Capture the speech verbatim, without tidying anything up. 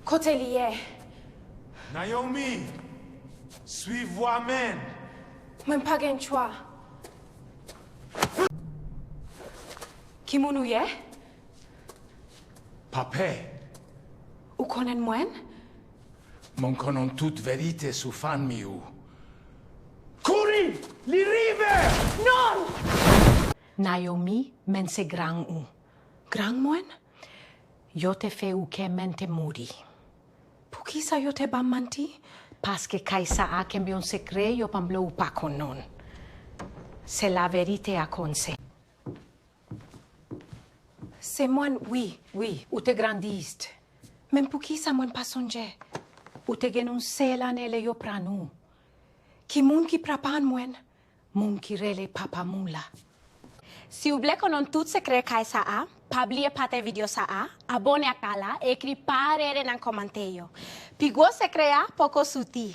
Kote li ye? Naomi, swiv vwa men. Mwen pa gen chwa. Ki moun ou ye? Pa pè. Ou konnen mwen? Mwen konnen tout verite sou fanmi ou. Kouri! Li rive! Non! Naomi, men se gran ou. Gran mwen? Yo te fè ou kè men te mouri. Poukisa yo te ban m manti? Paske kay sa a kenbe yon sekrè yo pa vle ou pa konn non. Se laverite a konn se. Se mwen, wi, wi, ou te grandi ist. Men poukisa mwen pa sonje? Ou te gen yon sèl ane lè yo pran ou. Ki moun ki pran pa mwen? Moun ki rele papa m ou la. Si w vle konnen tout sekrè kay sa a, pa bliye pataje videyo sa a, abòne ak kanal la e ekri pa rele nan kòmantè yo. Pi gwo sekrè a poko soti.